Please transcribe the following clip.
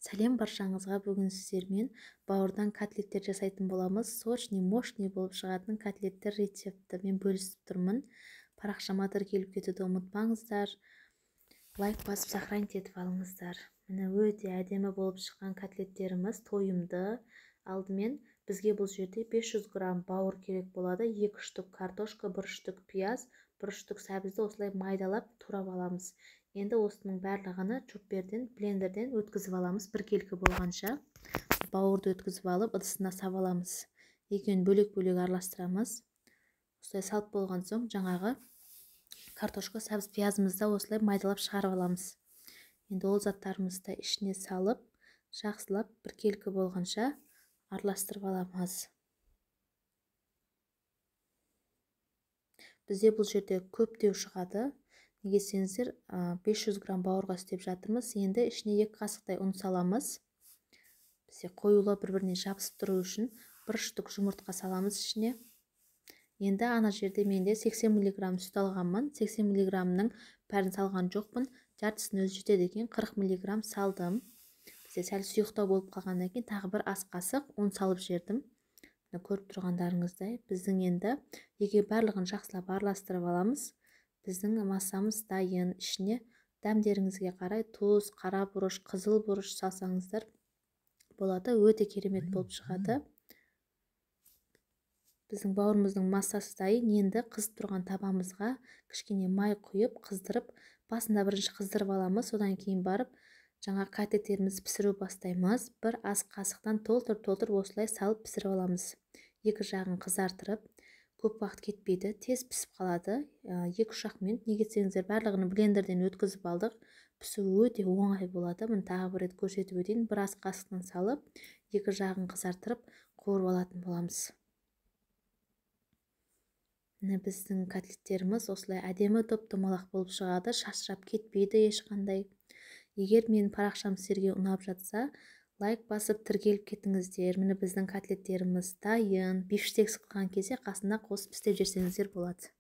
Сәлем баршаңызға. Бүгін сіздермен бауырдан котлеттер жасайтын боламыз. Сочный, мощный болып шығатын котлеттер рецепті мен бөлісіп тұрмын. Парақшама тіркеліп кетуді ұмытпаңыздар. Лайк басып сохранить етіп алыңыздар. Міне, өте әдемі болып шыққан котлеттеріміз тойымды. Алдымен бізге бұл жерде 500 грамм бауыр керек болады. 2 штук картошка, 1 штук пияз, 1 штук сәбізді осылай майдалап турап аламыз. Енді осының барлығыны чопперден, блендерден өткізіп аламыз біркелкі болғанша. Бауырды өткізіп алып, ыдысына сап аламыз. Екеуін бөлек-бөлек араластырамыз. Осылай салып болған соң жаңағы картошка, сәбіз, пиязымызды осылай майдалап шығарып аламыз. Енді ол заттарымызды ішіне салып, жақсылап біркелкі болғанша араластырып аламыз. Бізде бұл жерде көптеу шығады. Неге десеңіздер, 500 грамм бауырға істеп жатырмыз. Енді ішіне 2 қасықтай ұн саламыз. Бізде қоюлы бір-біріне жабысып тұру үшін 1 штук жұмыртқа саламыз ішіне. Енді ана жерде менде 80 миллиграмм сүт алғанмын. 80 миллиграммның бәрін салған жоқпын. Жартысының өзі жетеді екен. 40 миллиграмм салдым. Бізде сәл сұйықтау болып қалғаннан кейін тағы бір ас қасық ұн салып жібердім. Мына көріп тұрғандарыңыздай, біздің енді егер барлығын жақсылап араластырып аламыз. Біздің массамыз дайын. Ішіне дәмдеріңізге қарай тұз, қара бұрыш, қызыл бұрыш салсаңыздар болады. Өте керемет болып шығады. Біздің бауырымыздың массасы дайын. Енді қызып тұрған табамызға кішкене май құйып, қыздырып, басында бірінші қыздырып аламыз. Содан кейін барып жаңа котлеттерімізді пісіру бастаймыз. Бір ас қасықтан толтырып-толтырып осылай салып пісіріп аламыз. Екі жағын қызартырып, көп уақыт кетпейді, тез пісіп қалады. 2-3 минут. Неге десеңіздер, барлығын блендерден өткізіп алдық. Пісуі өте оңай болады. Міне, тағы бір рет көрсетіп өтейін. Бір ас қасықтан салып, екі жағын қызартырып, қуырып алатын боламыз. Міне, біздің котлеттеріміз осылай әдемі топ-домалақ болып шығады, шашырап кетпейді ешқандай. Егер менің парақшам сіздерге ұнап жатса, лайк басып тіркеліп кетіңіздер. Міне, біздің котлеттеріміз дайын. Бифштекс қылған кезде қасына қосып істеп жесеңіздер болады.